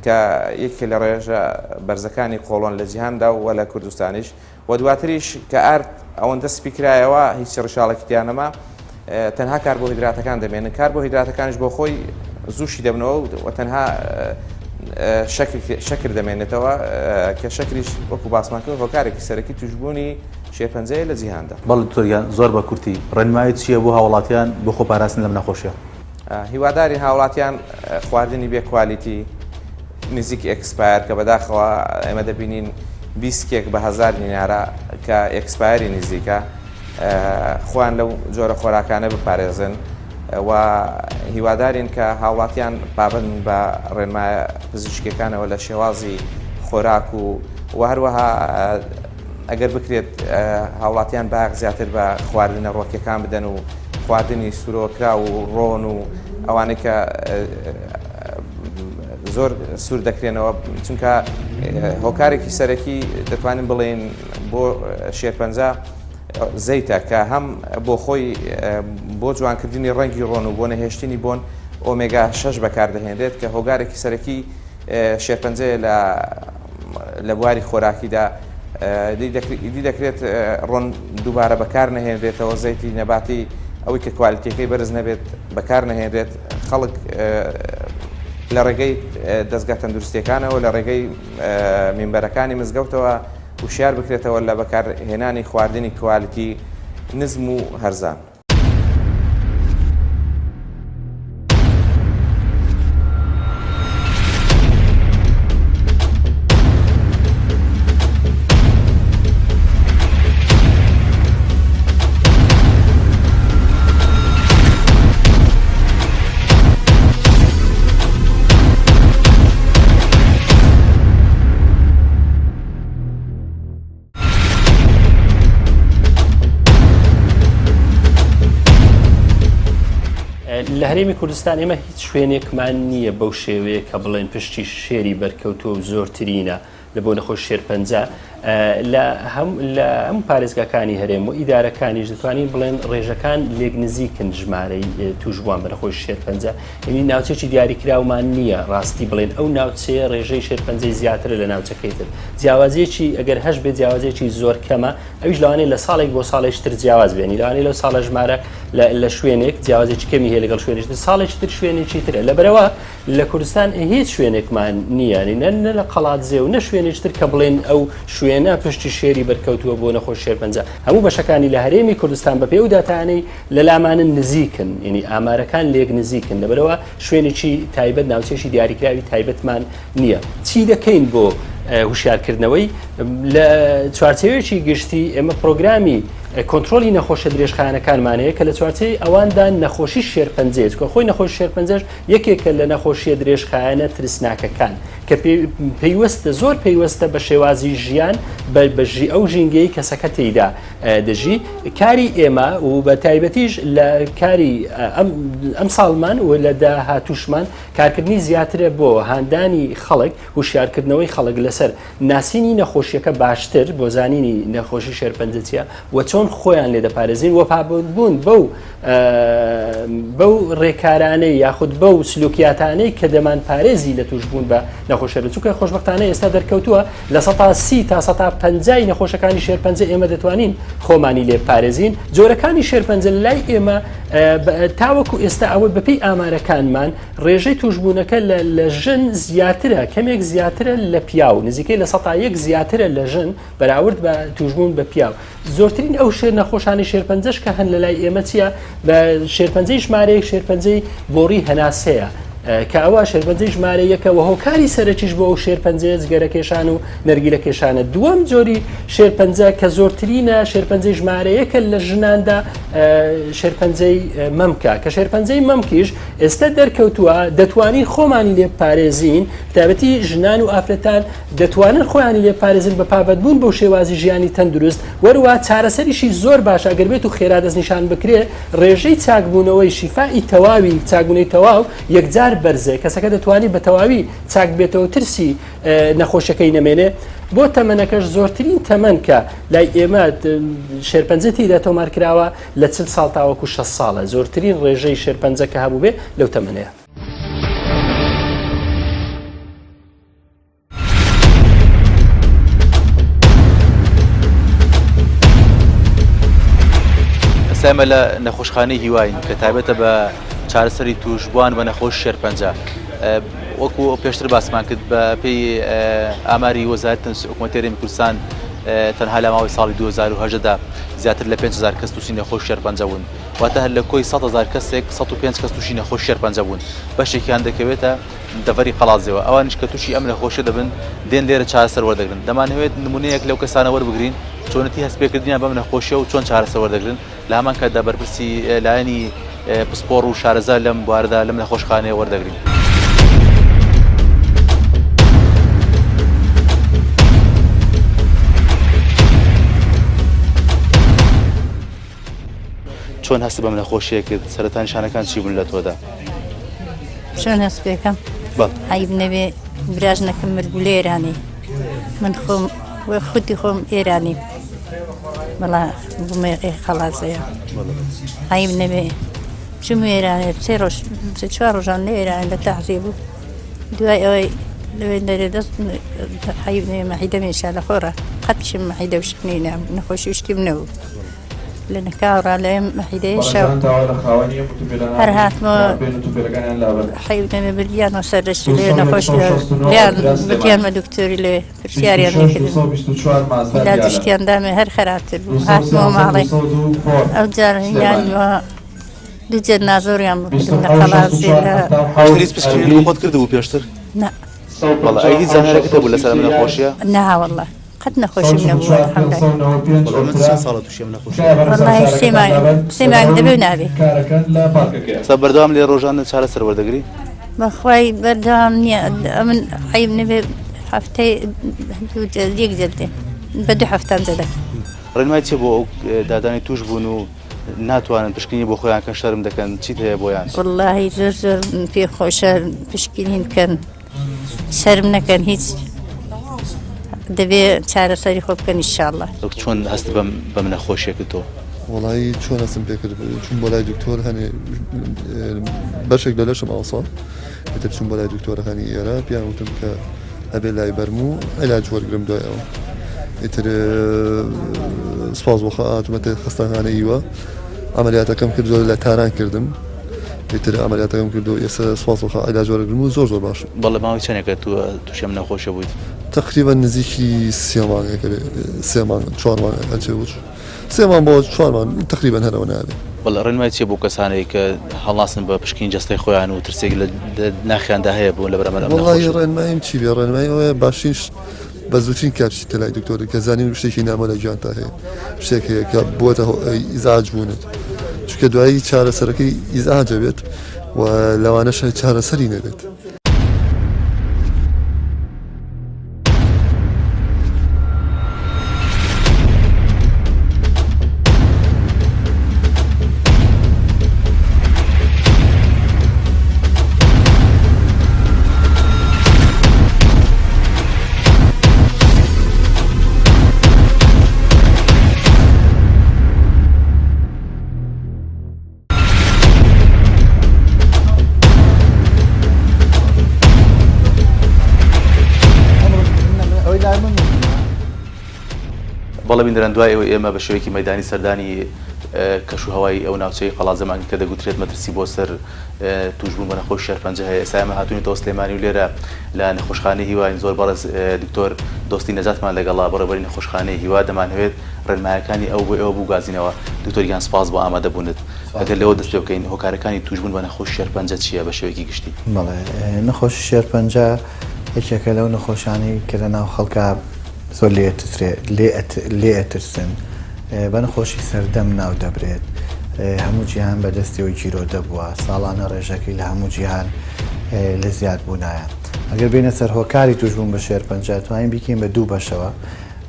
کە یەکێک لە ڕێژە بەرزەکانی قۆڵۆن لە جیهاندا و لە کوردستانیش و دواتریش کە ئارد ئەوەندە سپی کرایەوە هیچ ڕیشاڵێکی تیا نەما تەنها کاربۆهیدراتەکان دەمێنن کاربۆهیدراتەکانیش بۆ خۆی زووشی دەبنەوە و تەنها شەکر دەمێنێتەوە کە شەکریش وەکو باسمان کرد هۆکارێکی سەرەکی توشبوونی شێرپەنجەیە لە جیهاندا. بەڵێ دکتۆر گیان زۆر بە کورتی ڕێنماییت چییە بۆ هاوڵاتیان بۆ خۆپاراستن لەم نەخۆشیە؟ هیوادارین هاوڵاتیان خواردنی بێ quality نزیک expire کە بەداخەوە ئێمە دەبینین بیسکێک بە هەزار دینارە کە expire ی نزیکە خۆیان لەو جۆرە خۆراکانە بپارێزن و هیوادارین کە هاوڵاتیان پابەند بە ڕێنمایە پزیشکیەکانەوە لە شێوازی خۆراک و و هەروەها ئەگەر بکرێت هاوڵاتیان بایەخ زیاتر بە خواردنە ڕۆکیەکان بدەن و خواردنی سوورۆکراو و ڕۆن و ئەوانەی کە زۆر سوور دەکرێنەوە چونکە هۆکارێکی سەرەکی دەتوانین بڵێین بۆ شێرپەنجە زەیتە کە هەم بۆ خۆی بۆ جوانکردنی ڕەنگی ڕۆن و بۆ نەهێشتنی بۆن ئۆمێگا 6 بەکاردەهێنرێت کە هۆگارێکی سەرەکی شێرپەنجەیە لە. لە بواری خۆراکیدا ئیدی دەکرێت ڕۆن دووبارە بەکار نەهێنرێتەوە زەیتی نەباتی ئەوەی کە کوالیتیەکەی بەرز نەبێت بەکار نەهێنرێت خەڵک لە ڕێگەی دەستگا تەندروستیەکانەوە لە ڕێگەی مینبەرەکانی مزگەوتەوە وشیار بکرێتەوە لە بەکارهێنانی خواردنی کوالیتی نزم و هەرزان. لە هەرێمی کوردستان ئێمە هیچ شوێنێکمان نییە بەو شێوەیە کە بڵێن پشتی شێری بەرکەوتووە و زۆرترینە لە بۆ نەخۆش شێرپەنجە لە هەم لە ئەم پارێزگاکانی هەرێم و ئیدارەکانیش دەتوانین بڵێن ڕێژەکان لێک نزیکن ژمارەی توشبووان بە نەخۆش شێرپەنجە یعنی ناوچێکی دیاریکراومان نییە ڕاستی بڵێن ئەو ناوچەیە ڕێژەی شێرپەنجەی زیاترە لە ناوچەکەی تر جیاوازیەکی ئەگەر هەش بێ جیاوازیەکی زۆر کەمە ئەویش لەوانەیە لە ساڵێک بۆ ساڵێکی تر جیاواز بێنی لەوانەیە لەو ساڵە ژمارە لە شوێنێک جیاوازێکی کەمی هەیە لەگەڵ شوێنێکی تر ساڵێکی تر شوێنێکی ترە لەبەرەوە لە کوردستان هیچ شوێنێکمان نییە نە نە لە قەڵادزێ و نە شوێنێکی تر کە بڵێن ئەو شوێنە پشتی شێری بەرکەوتووە بۆ نەخۆش شێرپەنجە هەموو بەشەکانی لە هەرێمی کوردستان بەپێی ئەو داتانەی لە لامانن نزیکن یعنی ئامارەکان لێک نزیکن لەبەرەوە شوێنێکی تایبەت ناوچێکی دیاریکراوی تایبەتمان نییە چی دەکەین بۆ هوشیارکردنەوەی لە چوارچێوەیەکی گشتی ئێمە پرۆگرامی کۆنترۆلی نەخۆشە درێژخایەنەکانمان هەیە کە لە چوارچێوەی ئەواندا نەخۆشی شێرپەنجەیە چونکە خۆی نەخۆشی شێرپەنجەش یەکێکە لە نەخۆشیە درێژخایەنە ترسناکەکان کە پەیوەستە زۆر پەیوەستە بە شێوازی ژیان بە بەژی ئەو ژینگەی کەسەکە تێیدا دەژی کاری ئێمە و بە تایبەتیش لە کاری ئەم ساڵمان و لە داهاتوشمان کارکردنی زیاترە بۆ هاندانی خەڵک هوشیارکردنەوەی خەڵک لەسەر ناسینی نەخۆشیەکە باشتر بۆ زانینی نەخۆشی شێرپەنجە چیە و چۆن خۆیان لێ دەپارێزین و پابەندبوون بەو بەو ڕێکارانەی یاخود بەو سلوکیاتانەی کە دەمان پارێزی لە توشبوون بە نەخۆشەکە چونکە خۆشببختانە ئێستا دەرکەوتووە لە سەتا سی تا سەتا پەنجای نەخۆشەکانی شێرپەنجە ئێمە دەتوانین خۆمانی لێ پارێزین جۆرەکانی شێرپەنجە لای ئێمە تاوەکو ئێستا ئەوەی بەپێی ئامارەکانمان ڕێژەی توشبوونەکە لە ژن زیاترە کەمێک زیاترە لە پیاو نزیکەی لە سەتا یەک زیاترە لە ژن بەراورد بە توشبوون بە پیاو زۆرترین ئەو شێر نەخۆشانی شێرپەنجەش کە هەن لە لای ئێمە چییە بە شێرپەنجەی ژمارەیەک شێرپەنجەی بۆڕی هەناسەیە کە ئەوە شێرپەنجەی ژمارە یەکە و هۆکاری سەرەکیش بۆ ئەو شێرپەنجەیە جگەرەکێشان و نەرگیلە کێشانە دووەم جۆری شێرپەنجە کە زۆرترینە شێرپەنجەی ژمارە یەکە لە ژناندا شێرپەنجەی مەمکە کە شێرپەنجەی مەمکیش ئێستا دەرکەوتووە دەتوانین خۆمانی لێ پارێزین تایبەتی ژنان و ئافرەتان دەتوانن خۆیانی لێ پارێزن بە پابەندبوون بەو شێوازی ژیانی تەندروست وەروە چارەسەریشی زۆر باشە ئەگەر بێت و خێرا دەستنیشان بکرێ ڕێژەی چاکبوونەوەی شیفائی تەواوی چاکبوونەی تەواو یەکجار بەرزە کەسەکە دەتوانێت بە تەواوی چاک بێتەوە ترسی نەخۆشیەکەی نەمێنێ بۆ تەمەنەکەش زۆرترین تەمەن کە لای ئێمە شێرپەنجە تێیدا تۆمار کراوە لە 40 ساڵ تاوەکو 60 ساڵە زۆرترین ڕێژەی شێرپەنجە کە هەبووبێ لەو تەمەنەیە. ئێستا ئێمە لە نەخۆشخانەی هیواین کە تایبەتە بە چارەسەری تووشبووان بە نەخۆش شێرپەنجە وەکو پێشتر باسمان کرد بە پێی ئاماری وەزارەتی تەندروستی حکوومەتی هەرێمی کوردستان تەنها لە ماوەی ساڵی 2018 دا زیاتر لە 5000 کەس تووشی نەخۆش شێرپەنجە بوون واتە هەر لە کۆی 100 هەزار کەسێک 105 کەس تووشی نەخۆش شێرپەنجە بوون بەشێکیان دەکەوێتە دەڤەری قەڵادزێوە ئەوانیش کە تووشی ئەم نەخۆشیە دەبن دێن لێرە چارەسەر وەردەگرن دەمانەوێت نمونەیەک لەو کەسانە وەربگرین چۆنێتی هەستپێکردنیان بەم نەخۆشیە و چۆن چارەسەر وەردەگرن لە هەمان کاتدا بەرپرسی لایەنی پسپۆڕ و شارەزا لەم بوارەدا لەم نەخۆشخانەیە وەردەگرین. چۆن هەست بەم نەخۆشیە کرد سەرەتا نیشانەکان چی بوون لە تۆدا؟ چۆن هەست پێکەم عیب نەبێ براژنەکەم مرد لە ئێرانی من خۆم خودی خۆم ئێرانی بەڵا بوومە خەڵازەیە عیب نەبێ چوم ئێرانێ سێ ڕۆژ سێ چوار ڕۆژان لە ئێران لە تەعزیە بوو دوای ئەوەی لەوێ دەرێ دەست حەیب نەوێ مەحیدە مێشا لە خۆڕا قەتشم مەحیدە و شکنی نابوو نەخۆشی و شتیم نەبوو لە نەکاوڕا لە مەحیدەیە شەو هەر هاتمەوە حەیب نەوێ بردیانەوە سەر دەستی لێ نەخۆش لیان بردیانمە دکتۆری لێ پرسیاریان لێکردم عیلاج و شتیان دامێ هەر خراپتر بوو هاتمەوە ماڵێ ئەو جار هینانمەوە دوو جێت نازۆریان بۆ کردم لە قەڵادزێ لە پێشتر هیچ پشکنینت بۆ خۆت کردبوو پێشتر؟ نا. بەڵێ ئەی هیچ زانیارێکت هەبوو لەسەر ئەم نەخۆشیە؟ نا وەڵا قەت نەخۆشیم نەبوو الحمدلله. وەڵا من چەند ساڵە تووشی ئەم نەخۆشیە بووم؟ وەڵاهی سێ مانگ سێ مانگ دەبێ و نابێ. ئێستا بەردەوام لێ ڕۆژانە چارەسەر وەردەگری؟ بەخوای بەردەوام نییە ئەمن عەیب نەبێ هەفتەی دوو جەلد یەک جەلدێ بە دوو هەفتان جەلەک. ڕێنمای چیە بۆ ئەو دادانەی تووش بوون و ناتوانن پشکنینی بۆ خۆیان کەن شەرم دەکەن چیت هەیە بۆیان؟ وەڵاهی زۆر زۆر پێ خۆشە پشکنین بکەن شەرم نەکەن هیچ دەبێ چارەسەری خۆ بکەن ئیشاڵڵا. چۆن هەست بەم بەم نەخۆشیە کرد تۆ؟ وەڵایی چۆن هەستم پێ کرد چووم بۆ لای دکتۆر هەنێ بەشێک لە لەشم ئاوسا ئیتر چووم بۆ لای دکتۆرەکانی ئێرە پێیان وتم کە ئەبێ لای بەرم و عیلاج وەرگرم دوای ئەوە ئیتر سوپاس بۆ خوا هاتومەتە خەستەخانەی هیوا عەمەلیاتەکەم کرد زۆر لە تاران کردم ئیتر عەمەلیاتەکەم کرد و ئێستا سوپاس بۆ خوا عیلاج وەرەگرم و زۆر زۆر باشم. بەڵێ ماوەی چەنێکە تو تووشی ئەم نەخۆشیە بوویت؟ تەقریبەن نزیکی سێ مانگێکە بێ سێ مانگ چوار مانگ ئەچێ بۆ سێ مانگ بۆ چوار مانگ تەقریبەن هەر ئەوە نابێ. بەڵێ ڕێنمای چیە بۆ کەسانێک کە هەڵناسن بە پشکنین جەستەی خۆیان و ترسێک لە ناخیاندا هەیە بۆ لە بەرامبەر ئەم وەڵاهی ڕێنماییم چی بێ ڕێنمایی ئەوەیە باشترین شت بە زووترین کات بچیتە لای دکتۆر کە زانین شتێکی نامۆ لە گیانتا هەیە شتێک هەیە کە بووەتە ئیزعاج بوونت چونکە دوایی چارەسەرەکەی ئیزعاجە بێت و لەوانەشە چارەسەری نەبێت. بەڵێ بینەران دوای ئەوەی ئێمە بە شێوەیەکی مەیدانی سەردانی کەش و هەوای ئەو ناوچەی قەڵادزەمان کە دەگوترێت مەترسی بۆ سەر تووشبوون بە نەخۆشی شێرپەنجە هەیە ئێستا ئێمە هاتوونەتەوە سلێمانی و لێرە لە نەخۆشخانەی هیواین زۆر بەڕێز دکتۆر دۆستی نەجاتمان لەگەڵە بەڕێوەبەری نەخۆشخانەی هیوا دەمانهەوێت ڕێنمایەکانی ئەو بۆ ئێوە بگوازینەوە دکتۆر گیان سپاس بۆ ئامادەبوونت ئەگەر لەوە دەست پێ بکەین هۆکارەکانی تووشبوون بە نەخۆشی شێرپەنجە چییە بە شێوەیەکی گشتی؟ بەڵێ نەخۆشی شێرپەنجە یەکێکە لەو نەخۆشانەی کە لە ناو خەڵکا زۆر لێ ئەترسرێ لێ ئەترسن بە نەخۆشی سەردەم ناو دەبرێت هەموو جیهان بە دەستیەوە گیرۆدە بووە ساڵانە ڕێژەکەی لە هەموو جیهان لە زیاد بوونایە ئەگەر بێنە سەر هۆکاری تووشبوون بە شێرپەنجە توانین بیکەین بە دوو بەشەوە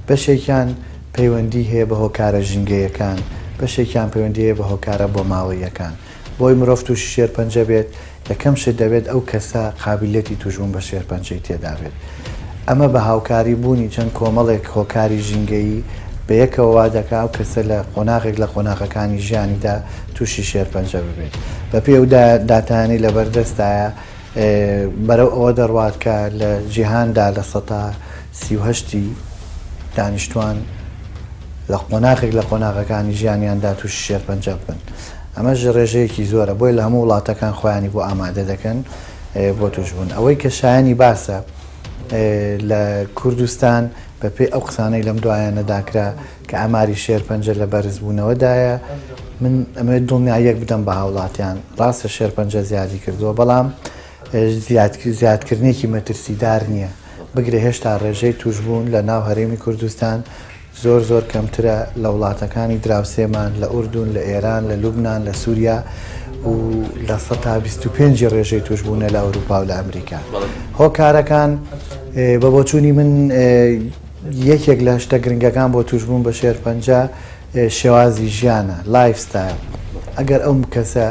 بەشێکیان پەیوەندی هەیە بە هۆکارە ژینگەیەکان، بەشێکیان پەیوەندی هەیە بە هۆکارە بۆماوەییەکان. بۆی مرۆڤ تووشی شێرپەنجە بێت، یەکەم شت دەبێت ئەو کەسە قابیلیەتی تووشبوون بە شێرپەنجەی تێدابێت. ئەمە بە هاوکاری بوونی چەند کۆمەڵێک هۆکاری ژینگەیی بە یەکەوە وا دەکا ئەو کەسە لە قۆناغێک لە قۆناغەکانی ژیانیدا تووشی شێرپەنجە ببێت. بەپێی ئەو داتایانەی لەبەردەستدایە، بەرەو ئەوە دەڕوات کە لە جیهاندا 38% ی دانیشتوان لە قۆناغێک لە قۆناغەکانی ژیانیاندا تووشی شێرپەنجە ببن. ئەمەش ڕێژەیەکی زۆرە، بۆیە لە هەموو وڵاتەکان خۆیانی بۆ ئامادە دەکەن بۆ تووشبوون. ئەوەی کە شایەنی باسە لە کوردستان بەپێی ئەو قسانەی لەم دوایانەدا کرا کە ئاماری شێرپەنجە لە بەرزبوونەوەدایە، من ئەمەوێت دڵنیاییەک بدەم بە هاوڵاتیان، ڕاستە شێرپەنجە زیادی کردووە، بەڵام زیادکردنێکی مەترسیدار نییە، بگرە هێشتا ڕێژەی تووشبوون لە ناو هەرێمی کوردستان زۆر زۆر کەمترە لە وڵاتەکانی دراوسێمان، لە ئوردون، لە ئێران، لە لوبنان، لە سووریا و 25% ی ڕێژەی تووشبوونە لە ئەوروپا و لە ئەمریکا. هۆکارەکان بە بۆچوونی من یەکێک لە شتە گرنگەکان بۆ تووشبوون بە شێرپەنجە شێوازی ژیانە، life style، ئەگەر ئەو کەسە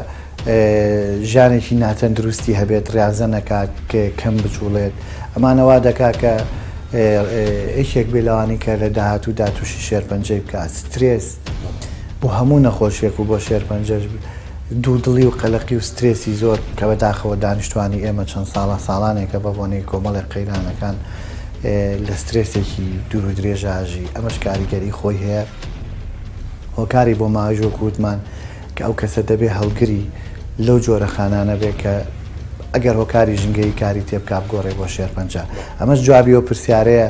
ژیانێکی ناتەندروستی هەبێت، ڕیازە نەکات، کەم بجوڵێت، ئەمانە وا دەکات کە یەکێک بێ لەوانەی کە لە داهاتوودا تووشی شێرپەنجەی بکات. سترێس بۆ هەموو نەخۆشیەک و بۆ شێرپەنجەش دوودڵی و قەلەقی و سترێسی زۆر کە بەداخەوە دانیشتوانی ئێمە چەند ساڵە ساڵانێکە بە بۆنەی کۆمەڵێک قەیرانەکان لە سترێسێکی دوور و درێژا ئەژی ئەمەش کاریگەری خۆی هەیە هۆکاری بۆ ماوەیش وەکو وتمان کە ئەو کەسە دەبێ هەڵگری لەو جۆرە خانانە بێ کە ئەگەر هۆکاری ژینگەیی کاری تێبکا بگۆڕێ بۆ شێرپەنجە ئەمەش جوابی ئەو پرسیارەیە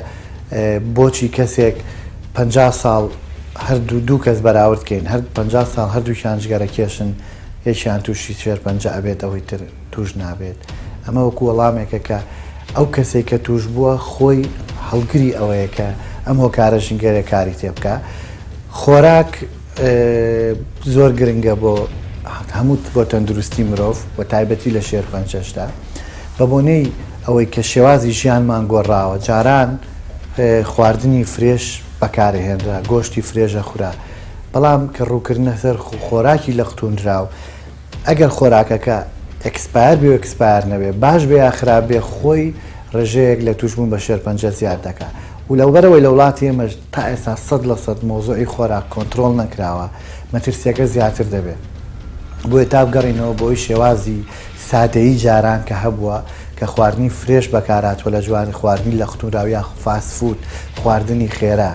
بۆچی کەسێک 50 ساڵ هەردوو دوو کەس بەراورد کەین هەر 50 ساڵ هەردووکیان جگەرە کێشن یەکیان تووشی شێرپەنجە ئەبێت ئەوەی تر توش نابێت ئەمە وەکو وەڵامێکە کە ئەو کەسێک کە توش بووە خۆی هەڵگری ئەوەیە کە ئەم هۆکارە ژینگەیە کاری تێبکا خۆراک زۆر گرنگە بۆ هەموو بۆ تەندروستی مرۆڤ و تایبەتی لە شێرپەنجەشدا بە بۆنەی ئەوەی کە شێوازی ژیانمان گۆڕاوە جاران خواردنی fresh بەکارهێنرا گۆشتی fresh ە خورا بەڵام کە ڕووکردنە سەر خۆراکی لە قوتونراو ئەگەر خۆراکەکە expire بێ و expire نەبێ باش بێ یا خراپ بێ خۆی ڕێژەیەک لە تووشبوون بە شێرپەنجە زیاد دەکا و لەوبەرەوەی لە وڵاتی ئێمەش تا ئێستا 100% مەوزوعی خۆراک کۆنترۆڵ نەکراوە مەترسیەکە زیاتر دەبێ بۆیە تا بگەڕینەوە بۆی شێوازی سادەیی جاران کە هەبووە کە خواردنی fresh بەکارهاتووە لە جوانی خواردنی لە قوتوراو یا fast food خواردنی خێرا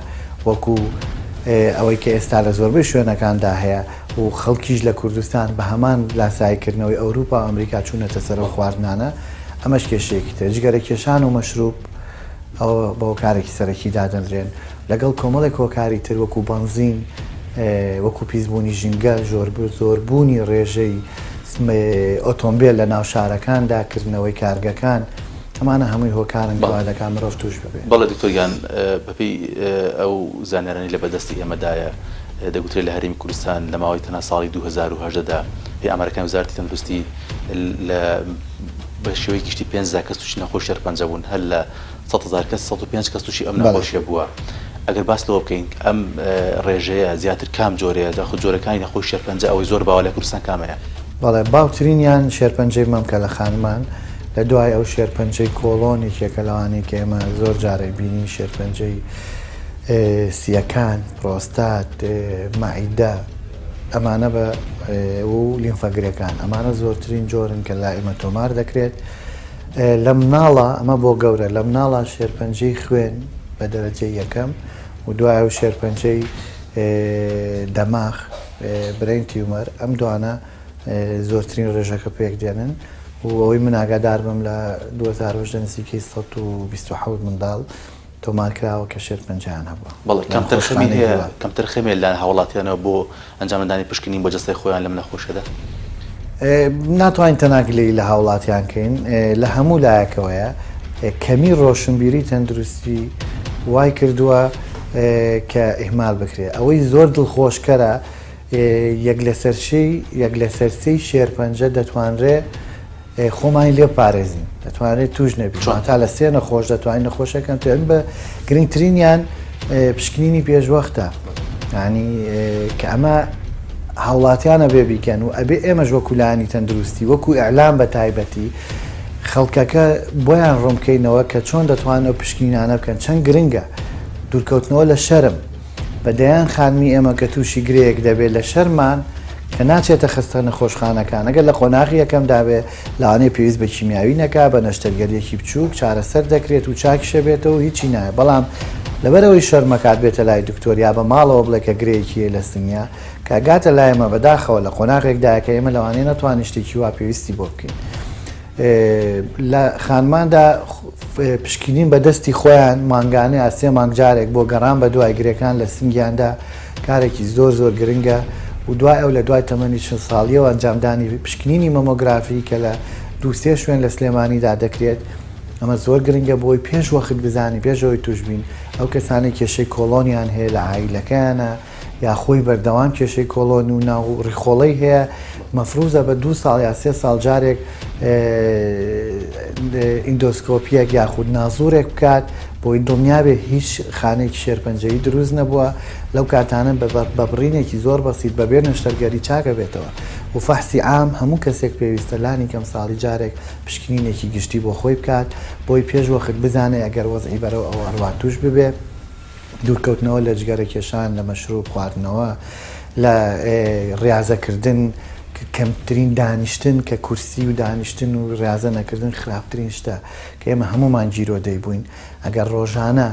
وەکو ئەوەی کە ئێستا لە زۆربەی شوێنەکاندا هەیە و خەڵکیش لە کوردستان بە هەمان لاساییکردنەوەی ئەوروپا و ئەمریکا چوونەتە سەر ئەو خواردنانە، ئەمەش کێشەیەکی ترە. جگەرەکێشان و مەشروب ئەوە بە هۆکارێکی سەرەکی دادەنرێن، لەگەڵ کۆمەڵێک هۆکاری تر وەکو بەنزین، وەکو پیسبوونی ژینگە، زۆربوونی ڕێژەی ئۆتۆمبێل لە ناو شارەکاندا، کردنەوەی کارگەکان، ئەمانە هەمووی هۆکارن کە وا دەکات مرۆڤ تووش ببێت. بەڵێ دکتۆر گیان، بەپێی ئەو زانیارانەی لە بەردەستی ئێمەدایە، دەگوترێت لە هەرێمی کوردستان لە ماوەی تەنها ساڵی 2018 دا پێی ئامارەکانی وەزارەتی تەندروستی لە بە شێوەی گشتی 5 کەس تووشی نەخۆشی شێرپەنجە بوون هەر لە 100 هەزار کەس 105 کەس تووشی ئەم نەخۆشیە بووە ئەگەر باس لەوە بکەین ئەم ڕێژەیە زیاتر کام جۆرەیە داخود جۆرەکانی نەخۆشی شێرپەنجە ئەوەی زۆر باوە لە کوردستان کامەیە؟ بەڵێ باوترینیان شێرپەنجەی مەمکە لە خانمان لە دوای ئەو شێرپەنجەی کۆڵۆن یەکێکە لەوانەی کە ئێمە زۆر جارێک بینین شێرپەنجەی سییەکان، پرۆستات، مەعیدە، ئەمانە بە و لیمفەگرێکان ئەمانە زۆرترین جۆرن کە لای ئێمە تۆمار دەکرێت. لە مناڵە ئەمە بۆ گەورە لە مناڵە شێرپەنجەی خوێن بە دەرەجەی یەکەم و دوای ئەو شێرپەنجەی دەماخ brain tumor ئەم دوانە زۆرترین ڕێژەکە پێک دێنن و ئەوەی من ئاگادار بم لە 2010 نزیکەی 127 منداڵ تۆمار کراوە کە شێرپەنجەیان هەبووە. بەڵێ کەمتەرخەمی هەیە کەمتەرخەمی هەیە لەلایەن هاوڵاتیانەوە بۆ ئەنجامنەدانی پشکنین بۆ جەستەی خۆیان لەم نەخۆشیەدا؟ ناتوانین تەنها گلەیی لە هاوڵاتیان کەین لە هەموو لایەکەوەیە کەمی ڕۆشنبیری تەندروستی وای کردووە کە ئیهمال بکرێت ئەوەی زۆر دڵخۆشکەرە یەک لەسەر شەی یەک لەسەر سێی شێرپەنجە دەتوانرێ خۆمانی لێ بپارێزین دەتوانرێت توش نەبین تا لە سێ نەخۆش دەتوانین نەخۆشەکەم تێن بە گرنگترینیان پشکنینی پێشوەختە ینی کە ئەمە هاوڵاتیانە بێ بیکەن و ئەبێ ئێمەش وەکو لایەنی تەندروستی وەکو ئەلام بە تایبەتی خەڵکەکە بۆیان ڕوونکەینەوە کە چۆن دەتوانن ئەو پشکنینانە بکەن چەند گرنگە دوورکەوتنەوە لە شەرم بە دەیان خانمی ئێمە کە تووشی گرێیەک دەبێت لە شەرمان کە ناچێتە خەستە نەخۆشخانەکان ئەگەر لە قۆناغی یەکەمدا بێ لەوانەیە پێویست بە کیمیاوی نەکا بە نەشتەرگەریەکی بچووک چارەسەر دەکرێت و چاکیشە بێتەوە و هیچی نایە بەڵام لەبەرئەوەی شەرمەکات بێتە لای دکتۆر یا بە ماڵەوە بڵێ کە گرێیەکی هەیە لە سنگیا کە گاتە لای ئێمە بەداخەوە لە قۆناغێکدایە کە ئێمە لەوانەیە نەتوانین شتێکی وا پێویستی بۆ بکەین. لە خانماندا پشکنین بە دەستی خۆیان مانگانە یا سێ مانگ جارێک بۆ گەڕان بە دوای گرێکان لە سنگیاندا کارێکی زۆر زۆر گرنگە و دوای ئەو لە دوای تەمەنی چل ساڵیەوە ئەنجامدانی پشکنینی مەمۆگرافی کە لە دوو سێ شوێن لە سلێمانیدا دەکرێت ئەمە زۆر گرنگە بۆی پێش وەخت بزانین پێش ئەوەی توش بین ئەو کەسانەی کێشەی کۆڵۆنیان هەیە لە عایلەکەیانە یا خۆی بەردەوام کێشەی کۆڵۆن و ناو ڕیخۆڵەی هەیە مەفروزە بە دوو ساڵ یا سێ ساڵ جارێک ئیندۆسکۆپیەک یاخود نازورێک بکات بۆی دڵنیابێ هیچ خانەیەکی شێرپەنجەیی دروست نەبووە لەو کاتانە بە بڕینێکی زۆر بەسیت بەبێ نەشتەرگەری چاکە بێتەوە و فەحسی عام هەموو کەسێک پێویستە لانی کەم ساڵی جارێک پشکنینێکی گشتی بۆ خۆی بکات بۆی پێش وەخت بزانێ ئەگەر وەزعی بەرەو ئەوە ئەڕوات توش ببێ. دوورکەوتنەوە لە جگەرە کێشان، لە مەشروب خواردنەوە، لە ڕیازەکردن. کەمترین دانیشتن کە کورسی و دانیشتن و ڕیازە نەکردن خراپترین شتە کە ئێمە هەموومان گیرۆدەی بووین ئەگەر ڕۆژانە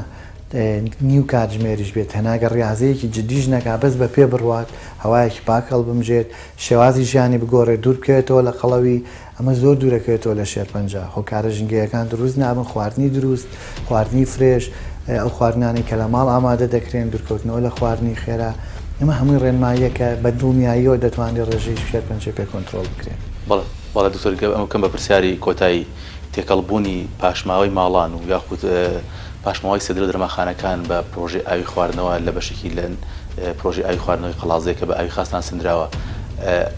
نیو کاتژمێریش بێت تەنها گەر ڕیازەیەکی جدیش نەکا بەس بە پێ بڕوات هەوایەکی پاک هەڵبمژێت شێوازی ژیانی بگۆڕێت دوور بکەوێتەوە لە قەڵەوی ئەمە زۆر دوورەکەوێتەوە لە شێرپەنجە هۆکارە ژینگەیەکان دروست نابن خواردنی دروست خواردنی fresh ئەو خواردنانەی کە لە ماڵ ئامادە دەکرێن دوورکەوتنەوە لە خواردنی خێرا ئەمە هەمووی ڕێنماییەکە بە دڵنیاییەوە دەتوانرێت ڕێژەی شێرپەنجەی پێ کۆنترۆڵ بکرێت. بەڵێ بەڵێ دکتۆر گەر ئەمە بکەم بە پرسیاری کۆتایی تێکەڵ بوونی پاشماوەی ماڵان و یاخود پاشماوەی سێدرە و دەرمانخانەکان بە پرۆژەی ئاوی خواردنەوە لە بەشێکی لە پرۆژەی ئاوی خواردنەوەی قەڵادزێ کە بە ئاوی خاس ناسێندراوە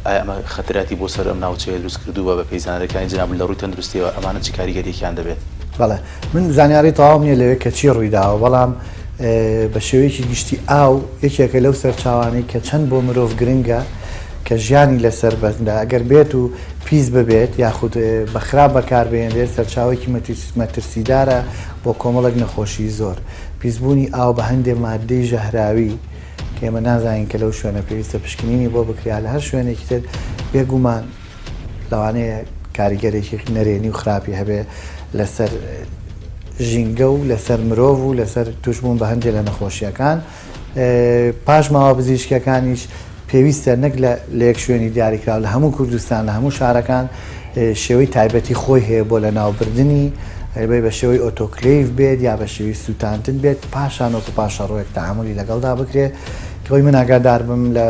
ئایا ئەمە خەتەراتی بۆ سەر ئەم ناوچەیە دروست کردووە بە پێی زانیاریەکانی جەنابت لە ڕووی تەندروستیەوە ئەمانە چ کاریگەریەکیان دەبێت؟ بەڵێ من زانیاری تەواوم نییە لەوێ کە چی ڕوویداوە بەڵام بە شێوەیەکی گشتی ئاو یەکێکە لەو سەرچاوانەی کە چەند بۆ مرۆڤ گرنگە کە ژیانی لەسەر بەندە ئەگەر بێت و پیس ببێت یاخود بە خراپ بەکاربهێنرێت سەرچاوەیەکی مەترسیدارە بۆ کۆمەڵێک نەخۆشی زۆر. پیسبوونی ئاو بە هەندێ ماددەی ژەهراوی کە ئێمە نازانین کە لەو شوێنە پێویستە پشکنینی بۆ بکرێت یا لە هەر شوێنێکی تر بێگومان لەوانەیە کاریگەرێکی نەرێنی و خراپی هەبێ لەسەر ژینگە و لەسەر مرۆڤ و لەسەر توشبوون بە هەندێک لە نەخۆشیەکان. پاشماوە پزیشکیەکانیش پێویستە نەک لە لە یەک شوێنی دیاریکراو لە هەموو کوردستان لە هەموو شارەکان شێوەی تایبەتی خۆی هەیە بۆ لە ناوبردنی بێ بە شێوەی ئۆتۆکلەیڤ بێت یا بە شێوەی سووتاندن بێت پاشان وەکو پاشەڕۆیەک تەعامولی لەگەڵدا بکرێت کەوەی من ئاگادار بم لە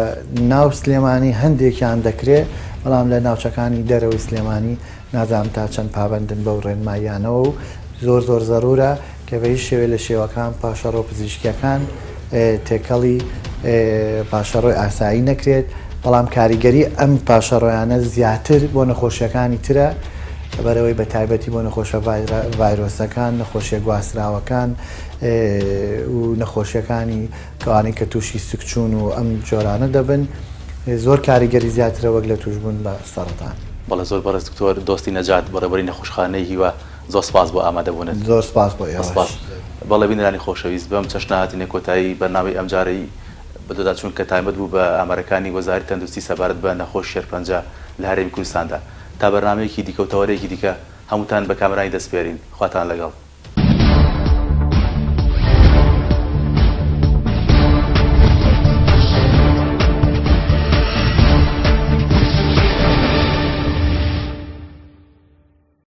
ناو سلێمانی هەندێکیان دەکرێت بەڵام لە ناوچەکانی دەرەوەی سلێمانی نازانم تا چەند پابەندن بەو ڕێنماییانەوە و زۆر زۆر زەرورە کە بە هیچ شێوەیە لە شێوەکان پاشەڕۆ پزیشکیەکان تێکەڵی پاشەڕۆی ئاسایی نەکرێت، بەڵام کاریگەری ئەم پاشەڕۆیانە زیاتر بۆ نەخۆشیەکانی ترە لەبەرئەوەی بە تایبەتی بۆ نەخۆشە ڤایرۆسەکان، نەخۆشیە گواستراوەکان و نەخۆشیەکانی کەوانەی کە تووشی سکچوون و ئەم جۆرانە دەبن زۆر کاریگەری زیاترە وەک لە تووشبوون بە سەڕەتان. بەڵێ زۆر بەڕێز دکتۆر دۆستی نەجات بەڕێوەبەری نەخۆشخانەی هیوا زۆر سپاس بۆ ئامادەبوونت. زۆر سپاس بۆ ئێوەش. سپاس. بەڵێ بینەرانی خۆشەویست بەم چەشنە هاتینە کۆتایی بەرنامەی ئەمجارەی بەدواداچوون کە تایبەت بوو بە ئامارەکانی وەزارەتی تەندروستی سەبارەت بە نەخۆشی شێرپەنجە لە هەرێمی کوردستاندا. تا بەرنامەیەکی دیکە و تەوەرەیەکی دیکە هەمووتان بە کامەرانی دەسپێرین. خواتان لەگەڵ.